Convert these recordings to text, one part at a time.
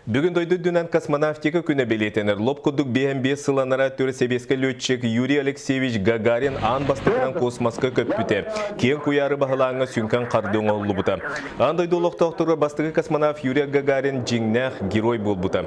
Бүгүн дойду үрдүнэн космонавтика күнэ бэлиэтэнэр. Лоп курдук 55 сыл анараа өттүгэр сэбиэскэй летчик Юрий Алексеевич Гагарин аан бастакынан космоска көппүтэ. Киэҥ куйаары баһылааҥҥа сүҥкэн хардыы оҥоһуллубута. Аан дойду олохтоохторугар бастакы космонавт Юрий Гагарин дьиҥнээх герой буолбута.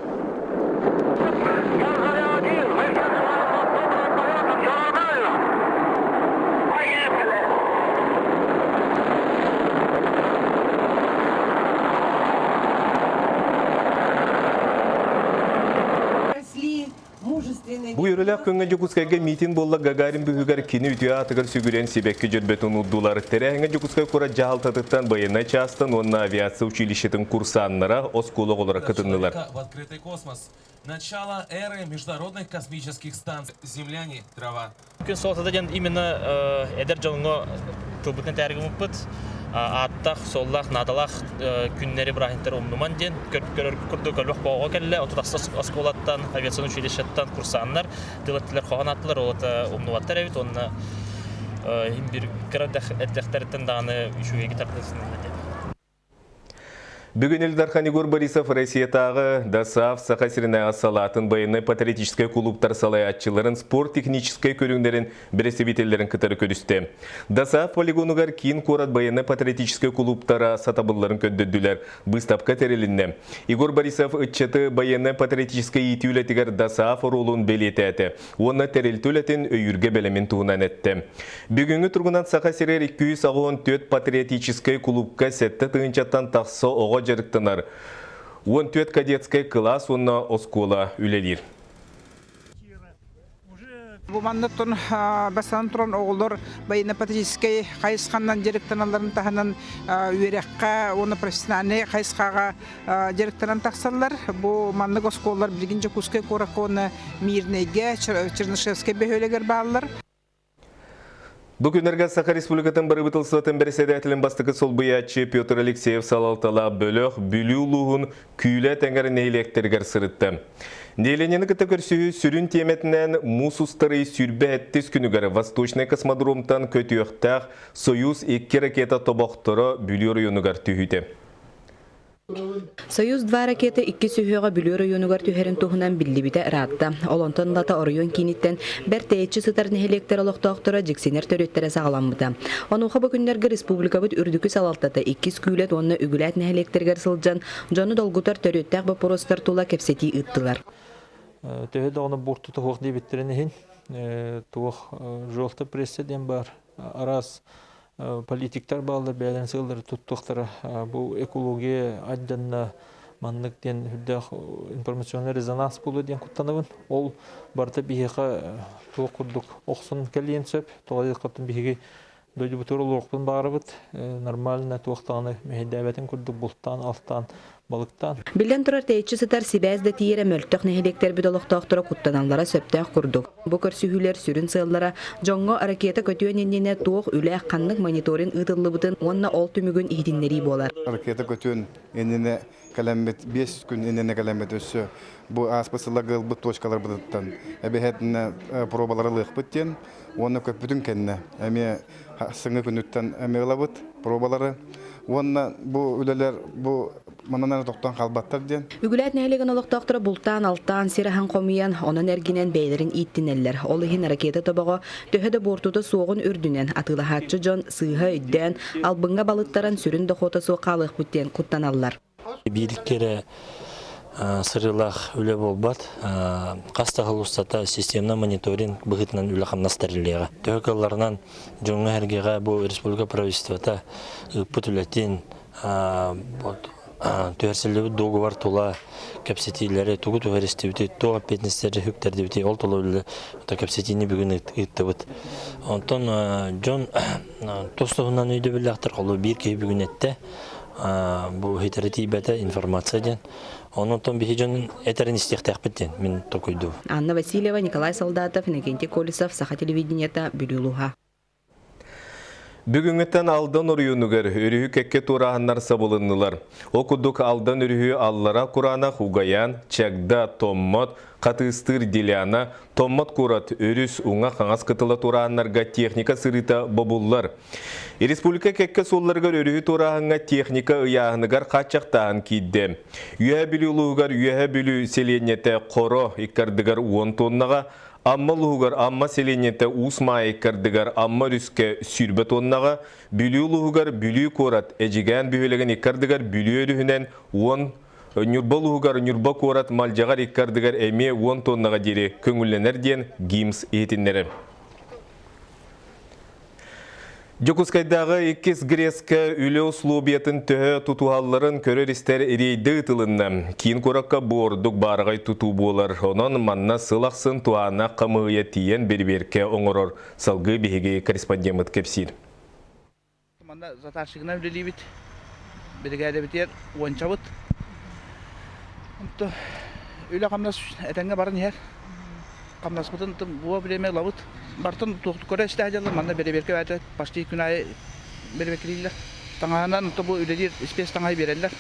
Бу үөрүүлээх күҥҥэ Дьокуускайга миитин буолла Гагарин быһыыгар кини үтүө аатыгар сүгүрүйэн сибэкки дьөрбөтүн уурдулар. Тэрээһиҥҥэ Дьокуускай куорат дьаһалтатыттан байыаннай чаастан уонна авиация училищетын курсааннара, оскуола оҕолоро кытыннылар. В открытый космос. Начало эры международных космических станций «Земляне. Трава». Күн суолтата диэн именно эдэр дьоҥҥо тылбытын этээргиммыппыт ааттаах, суоллаах, наадалаах күннэри бырааһынньыктары умнуман диэн көрөр курдук өлөх боҕоҕо кэллэ. Отут оскуолаттан, авиационный училищеттан курсааннар тыл эттилэр, хоһоон ааттылар, ол умнубаттар эбит уонна бир кыра эрдэхтэриттэн даҕаны үчүгэйгэ тардысыннар диэн. Бүгүн Ил Дархан Егор Борисов Россиятааҕы ДОСААФ Саха сиринээҕи салаатын байыаннай-патриотическай кулууптар салайааччыларын спорт-техническэй көрүҥнэрин бэрэстэбиитэллэрин кытары көрүстэ. ДОСААФ полигонугар киин куорат байыаннай-патриотическай кулууптара сатабылларын көрдөрдүлэр, быыстапка тэрилиннэ. Егор Борисов ыччаты байыаннай-патриотическай иитии үлэтигэр ДОСААФ оруолун бэлиэтээтэ уонна тэрилтэ үлэтин өйүүргэ бэлэмин туһунан эттэ. Бүгүҥҥү туругунан Саха сиригэр 284 патриотическай кулуупка 7 тыһыынчаттан тахса оҕо дьарыктанар, 14 кадетскай кылаас уонна оскуола үлэлиир. Бу манныттан бастатан туран оҕолор военно-патриотическай хайысханан дьарыктаналларын таһынан үөрэххэ уонна профессиональнай хайысхаҕа дьарыктанан тахсаллар. Бу маннык оскуолалар билигин Дьокуускай куоракка уонна Мирнэйгэ, Чернышевскай бөһүөлэгэр бааллар. Бу күннэргэ Саха Республикатын бырабыыталыстыбатын бэрэссэдээтэлин бастакы солбуйааччы Петр Алексеев салалталаах бөлөх Бүлүү улууһун Күүлэ тэҥэр нэһилиэктэригэр сырытта. Нэһилиэнньэни кытта көрсүһүү сүрүн тиэмэтинэн муус устар ый 27 күнүгэр Восточнай космодромтан көтүөхтээх Союз икки ракета тобохторо Бүлүү оройуонугар түһүүтэ. Союз-2 ракета икки сүһүөҕэ Бүлүү оройуонугар түһэрин туһунан биллибитэ ыраатта. Ол онтон ылата оройуон кииниттэн бэрт тэйиччи сытар нэһилиэктэр олохтоохторо дьиксинэр төрүөттэрэ саҕаламмыта. Онуоха бу күннэргэ республикабыт үрдүкү салалтата иккис Күүлэт уонна Үгүлээт нэһилиэктэригэр сылдьан дьону долгутар төрүөттээх боппуруостар тула кэпсэтии ыыттылар. Төһө даҕаны буортута суох диэбиттэрин иһин туох желтый пресса диэн баар араас политиктар бааллар бэйэлэрин сыаллары туттуохтара бу экология айданна маннык диэн үрдээх информационный резонанс буолуо диэн куттанабын ол барыта биһиэхэ туох курдук охсон кэлиэн сөп тоҕо диэтэххэ биһиги дойдубутугар олоруохпун баҕарабыт нормально туох даҕаны мэһэйдээбэтин курдук бултаан алтаан балыктаан. Биллэн турар, тэйиччи сытар сибээс да тиийэрэ мөлтөх нэһилиэктэрбит олохтоохторо куттаналлара сөптөөх курдук. Бу көрсүһүүлэр сүрүн сыаллара дьоҥҥо ракета көтүөн иннинэ туох үлэ, ханнык мониторинг ыытыллыбытын уонна ол түмүгүн иһитиннэрии буолар. Ракета көтүөн иннинэ кэлэммит, 5 күн иннинэ кэлэммит өссө бу ааспыт сылларга ылбыт точкаларбытыттан эбэһэтинэ пробалары ылыахпыт диэн уонна көппүтүн кэннэ эмиэ сыҥы күнүттэн эмиэ ылабыт пробалары уонна бу үлэлэр бу манан тохтоон хаалбаттар диэн. Үгүлээт нэһилиэгин олохтоохторо бултаан-алтаан, сир аһын хомуйан, онон эргинэн бэйэлэрин ииттинэллэр. Ол иһин ракета тобоҕо төһө да буортута суоҕун үрдүнэн атыылаһааччы дьон сыыһа өйдөөн, албыҥҥа балыттаран сүрүн дохуота суох хаалыахпыт диэн куттаналлар. Биир эрэ сырыылаах үлэ буолбат. Хас да сыл устата системный мониторинг быһыытынан үлэ-хамнас тэриллиэҕэ. Төһө кыалларынан дьоҥҥо-сэргэҕэ бу республика правительствота ыыппыт үлэтин түһэрсиллибит дуогубар тула кэпсэтиилэри тугу түһэристибитий, туох эппиэтинэстэри үктэрдибитий, ол тула үлэ кэпсэтиини бүгүн ыыттыбыт. Онтон дьон тус-туһунан өйдөбүллээхтэр, холобур биир киһи бүгүн эттэ, бу иһитэрэ тиийбэтэ информация диэн. Онон биһи дьон этэрин истиэхтээхпит диэн мин толкуйдуубун. Анна Васильева, Николай Солдатов, Иннокентий Колесов, Саха телевидениета, Бүлүү улууһа. Бүгүҥҥүттэн Алдан оройуонугар өрүһү кэккэ туорааһыннар сабылыннылар. Ол курдук Алдан өрүһү аллара Кураанах, Угаян, Чагда, Томмот, Хатыыстыыр, Деляна, Томмот куорат өрүс уҥа-хаҥас кытыла туорааһыннарга техника сырыыта бобуллар. Республика кэккэ суолларыгар өрүһү туорааһыҥҥа техника ыйааһыныгар хааччахтааһын киирдэ. Үөһээ Бүлүү улууһугар Үөһээ Бүлүү сэлиэнньэтэ Хоро иккардыгар уон тоннаҕа, Амма улууһугар Амма сэлиэнньэтэ Уус Маайа иккардыгар Амма өрүскэ 20 тоннаҕа, Бүлүү улууһугар Бүлүү куорат Эдьигээн бөһүөлэгин иккардыгар Бүлүү өрүһүнэн 10, Ньурба улууһугар Ньурба куорат Малдьаҕар иккардыгар эмиэ 10 тоннаҕа диэри көҥүллэнэр диэн ГИМС иһитиннэрэр. Дьокуускайдааҕы иккис ГРЭС-кэ үлэ условиятын төһө тутуһалларын көрөр-истэр рейдэ ыытылынна. Киин куоракка бу ордук баараҕай тутуу буолар. Онон манна сыл ахсын туһааннаах хамыыһыйа тиийэн бэрэбиэркэ оҥорор. Салгыы биһиги корреспондеммыт кэпсиир. Манна затарщигынан үлэлиибит. Биригээдэбитигэр уончабыт. Онто үлэ-хамнас этэҥҥэ баран иһэр. Хамнаспытын бу время ылабыт. Бартын көрө истэ дьаллар манна бэрэбиэркэ бээтэ почти күн аайы бэрэбиэркэлииллэр. Таҥаһынан бу үлэлиир испиэс таҥаһы биэрэллэр.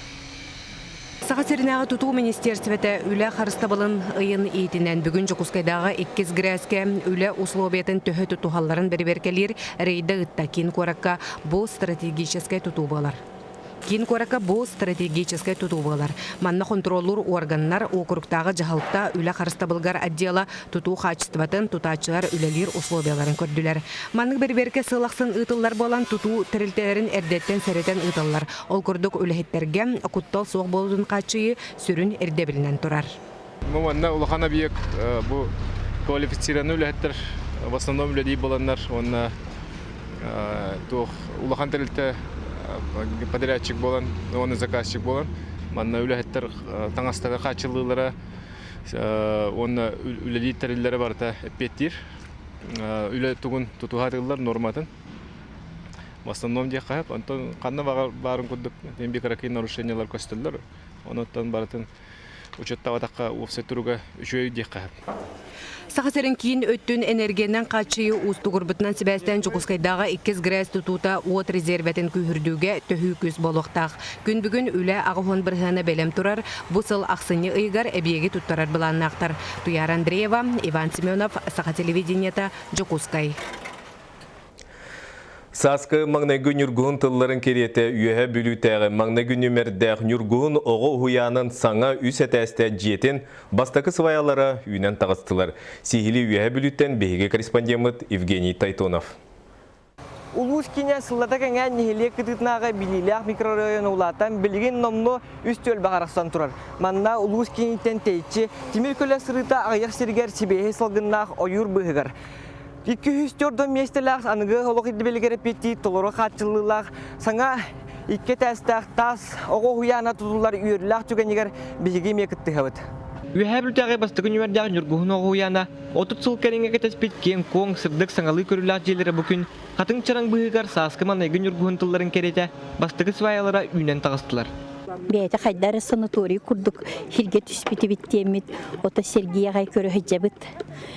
Саха сиринээҕи тутуу министиэристибэтэ үлэ харыстабылын ыйын иитинэн бүгүн Дьокуускайдааҕы иккис ГРЭС-кэ үлэ условиятын төһө тутуһалларын бэрэбиэркэлиир рейдэ ыытта. Киин куоракка бу стратегическай тутуу буолар. Киин куоракка бу стратегическай тутуу буолар. Манна хонтуруоллуур уорганнар уокуруктааҕы дьаһалта үлэ харыстабылыгар отдела тутуу хаачыстыбатын, тутааччылар үлэлиир условияларын көрдүлэр. Маннык бэрэбиэркэ сыл ахсын ыытыллар буолан, тутуу тэрилтэлэрин эрдэттэн сэрэтэн ыыталлар. Ол курдук үлэһиттэргэ куттал суох буолуутун хааччыйыы сүрүн ирдэбилинэн турар. Бу манна улахан объект бу квалифицированный үлэһиттэр в основном үлэлии буоланнар уонна туох улахан тэрилтэ подрядчик буолан уонна заказчик буолан манна үлэһиттэр таҥастара хааччыллыылара уонна үлэлиир тэриллэрэ барыта эппиэттиир үлэ тугун тутуһа норматын в основном диэххэ сөп онтон ханна баарын курдук кыракый нарушениялар көстөллөр онуттан барытын учуоттаабатахха уопсай туруга үчүгэй диэххэ сөп. Саха сирин киин өттүн энергиянан хааччыйыы уустугурбутунан сибээстээн Дьокуускайдааҕы иккис ГРЭС тутуута уот резервэтин күүһүрдүүгэ төһүү күүс буолуохтаах. Күн бүгүн үлэ 80 бырыһыана бэлэм турар, бу сыл ахсынньы ыйыгар эбийиэги туттарар былааннаахтар. Туяра Андреева, Иван Семенов, Саха телевидениета, Дьокуускай. Сааскы маҥнайгы ньургуһун тылларын кэриэтэ Үөһээ Бүлүүтээҕи маҥнайгы нүмердээх Ньургуһун оҕо уһуйаанын саҥа үс этээстээх дьиэтин бастакы сваялара үүнэн таҕыстылар. Сиһилии Үөһээ Бүлүүттэн биһиги корреспондеммыт Евгений Тайтонов. Улуус киинэ сыллата кэҥээн нэһилиэк кытыытынааҕы билиилээх микрорайон улаатан билигин номнуо үс түөлбэҕэ арахсан турар. Манна улуус кииниттэн тэйиччи тимир көлө сырыыта аҕыйах сиригэр сибиэһэй салгыннаах ойуур быыһыгар 204 миэстэлээх аныгы олох ирдэбилигэр эппиэттиир толору хааччыллыылаах саҥа икки этээстээх таас оҕо уһуйаана тутуллар үөрүүлээх түгэнигэр биһиги эмиэ кыттыһабыт. Үөһээ Бүлтээҕи бастакы нүмердээх Ньургуһун оҕо уһуйаана 30 сыл кэриҥэ кэтэспит киэҥ-куоҥ, сырдык саҥалыы көрүүлээх дьиэлэрэ бу күн хатыҥ чараҥ быыһыгар сааскы маҥнайгы ньургуһун тылларын кэриэтэ бастакы сваялара үүнэн таҕыстылар. Бэйэтэ хайда эрэ санаторий курдук сиргэ түспүт эбит диэммит, ото Сергей аҕай көрө сылдьабыт.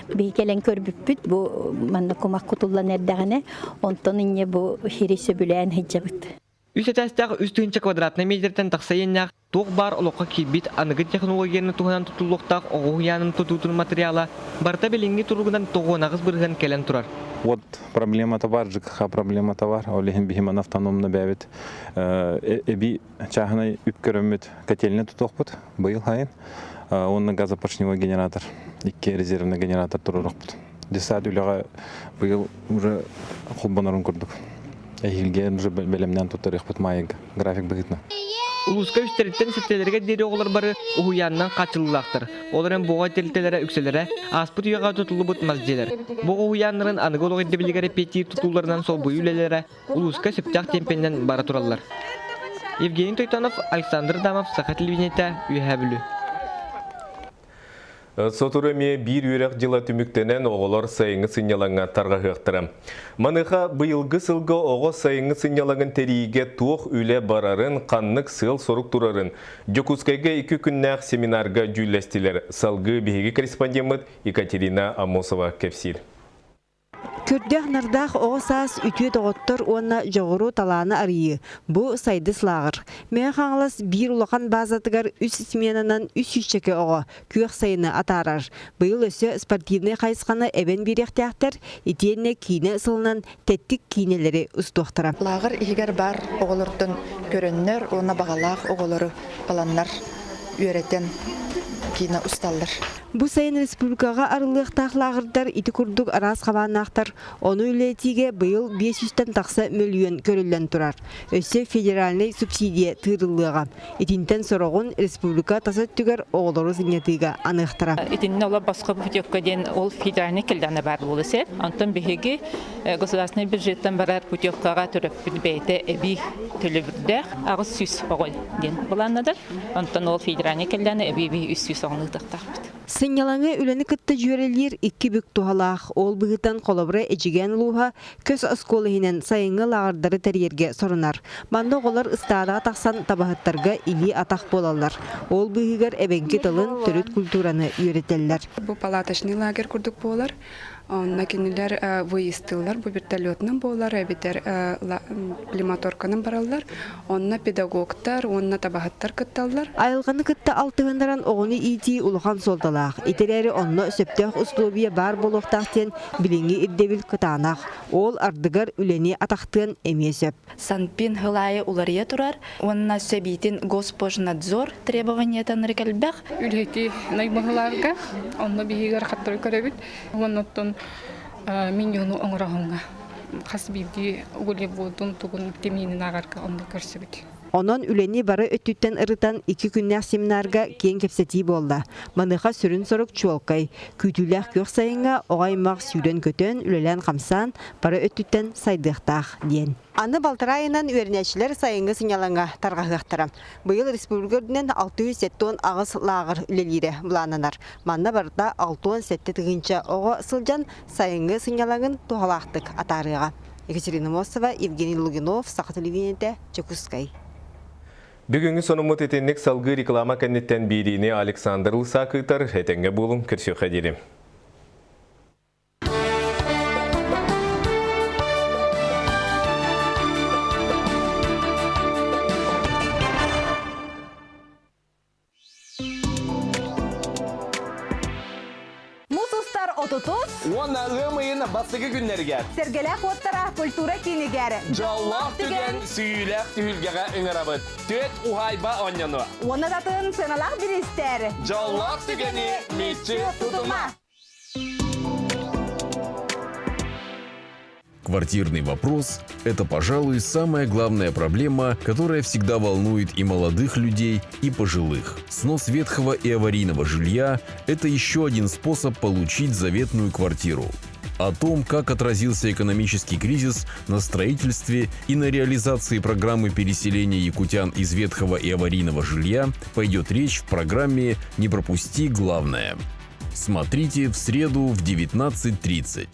Биһи кэлэн көрбүппүт бу манна кумах кутуллан эрдэҕинэ, онтон инньэ бу сири сөбүлээн сылдьабыт. Үс этээстээх 3000 квадратнай метртэн тахса иэннээх туох баар олоххо киирбит аныгы технологияны туһанан тутуллуохтаах оҕо уһуйаанын тутуутун материала барыта билиҥҥи туругунан 98% кэлэн турар. Вот проблемата бар, ЖКХ проблемата бар. Ол иһин биһи автономно бэйэбит эби чааһынай үп көрөммүт котельня тутуохпут быйыл хайын. Уонна газопоршневой генератор, икки резервный генератор туруорохпут. Десад үлэҕэ быйыл уже холбонорун курдук. Эһиилгэ уже бэлэмнээн туттарыахпыт маайга график быһыытынан. Улууска үстэриттэн сэттэлэригэр диэри оҕолор бары уһуйаанынан хааччыллыылаахтар. Ол эрэн буоҕа тэрилтэлэрэ үксэлэрэ ааспыт үйэҕэ тутуллубут мас дьиэлэр. Бу уһуйааннарын аныгы олох ирдэбилигэр эппиэттиир тутууларынан солбуйуу үлэлэрэ улууска сөптөөх темпэнэн бара тураллар. Евгений Тойтонов, Александр Дамов, Саха телевидениетэ, Үөһээ Бүлүү. Сотору эмиэ биир үөрэх дьыла түмүктэнэн оҕолор сайыҥҥы сынньалаҥҥа тарҕаһыахтара. Маныаха быйылгы сылга оҕо сайыҥҥы сынньалаҥын тэрийиигэ туох үлэ барарын, ханнык сыал-сорук турарын Дьокуускайга икки күннээх семинарга дьүүллэстилэр. Салгыы биһиги корреспондеммыт Екатерина Аммосова кэпсиир. Көрдөөх-нардаах оҕо саас үтүө доҕоттор уонна дьоҕуру талааны арыйыы бу Сайдыс лааҕыр. Мэҥэ Хаҥалас биир улахан баазатыгар үс сменанан үс сүүсчэкэ оҕо күөх сайыны атаарар. Быйыл өссө спортивнай хайысханы эбэн биэриэхтээхтэр, итиэннэ киинэ сылынан тэттик киинэлэри устуохтара. Лааҕыр иһигэр баар оҕолортон көрөннөр уонна баҕалаах оҕолору ыланнар үөрэтэн киинэ усталлар. Бу сайын республикаҕа арыллыахтаах лааҕырдар ити курдук араас хабааннаахтар. Ону үлэлэтиигэ быйыл 500-тэн тахса мөлүйүөн көрүллэн турар. Өссө федеральнай субсидия тыырыллыаҕа. Итинтэн сороҕун республика тас өттүгэр оҕолору сынньатыыга аныахтара. Итиннэ олор босхо путевка диэн ол федеральный кэллэҕинэ баар буолуо сөп. Онтон биһиги государственный бюджеттан барар путевкаҕа төрөппүт бэйэтэ эбии төлөбүрдээх 800 оҕо диэн былааннадар. Онтон ол федеральный кэллэҕинэ эбии эбии 300 оҕону ыытыахтаахпыт. Сынньалаҥы үлэни кытта дьүөрэлиир икки бүк туһалаах. Ол быһыытан холобура Эдьигээн улууһа көс оскуола иһинэн сайыҥҥы лааҕырдары тэрийэргэ сорунар. Манна оҕолор ыстаадаҕа тахсан табаһыттарга илии-атах буолаллар. Ол быыһыгар эбэҥки тылын, төрүт культураны үөрэтэллэр. Бу палаточный лагерь курдук буолар. Онно кинилэр выездтыыллар, бу вертолетунан буолар эбэтэр лимоторканан бараллар. Онно педагогтар уонна табаһыттар кытталлар. Айылҕаны кытта алтыһыннаран оҕону иитии улахан суолталаах. Ити эрээри онно сөптөөх условия баар буолуохтаах диэн билиҥҥи ирдэбил кытаанах. Ол ардыгар үлэни атахтыан эмиэ сөп. Санпин сыл аайы уларыйа турар уонна сэбиитин Госпожнадзор требованиетын элбэх. Үлэһити наймыһыларга онно биһигэр хаттары көрөбүт. Оннуттан миньону оҥороһуҥҥа хас биирдии углеводун тугун тимиинин ааҕарга онно көрсүбүт. Онон үлэни бары өттүттэн ырытан икки күннээх семинарга киэҥ кэпсэтии буолла. Маныаха сүрүн сорук чуолкай. Күүтүүлээх күөх сайыҥҥа оҕо аймах сүүрэн-көтөн, үлэлээн-хамсаан бары өттүттэн сайдыахтаах диэн. Аны балтараа ыйынан үөрэнээччилэр сайыҥҥы сынньалаҥҥа тарҕаһыахтара. Быйыл республика үрдүнэн 678 лааҕыр үлэлиирэ былааннанар. Манна барыта 67 тыһыынча оҕо сылдьан сайыҥҥы сынньалаҥын туһалаахтык атаарыаҕа. Екатерина Мосова, Евгений Лугинов, Саха телевидениетэ, Дьокуускай. Бүгүҥҥү сонуммут итинник салгыы реклама кэнниттэн биэриини Александр Лысак ыытар. Этэҥҥэ буолуҥ, көрсүөххэ диэри. Мус устар отутус Уонна ыам ыйын бастакы күннэригэр Сэргэлээх уоттара культура киинигэр Дьоллоох түгэн сүүйүүлээх түһүлгэҕэ ыҥырабыт. Түөт уһаайба оонньонуо. Уонна татын сыаналаах бириистэр Дьоллоох түгэни мүччү тутума! Квартирный вопрос – это, пожалуй, самая главная проблема, которая всегда волнует и молодых людей, и пожилых. Снос ветхого и аварийного жилья – это еще один способ получить заветную квартиру. О том, как отразился экономический кризис на строительстве и на реализации программы переселения якутян из ветхого и аварийного жилья, пойдет речь в программе «Не пропусти главное». Смотрите в среду в 19.30.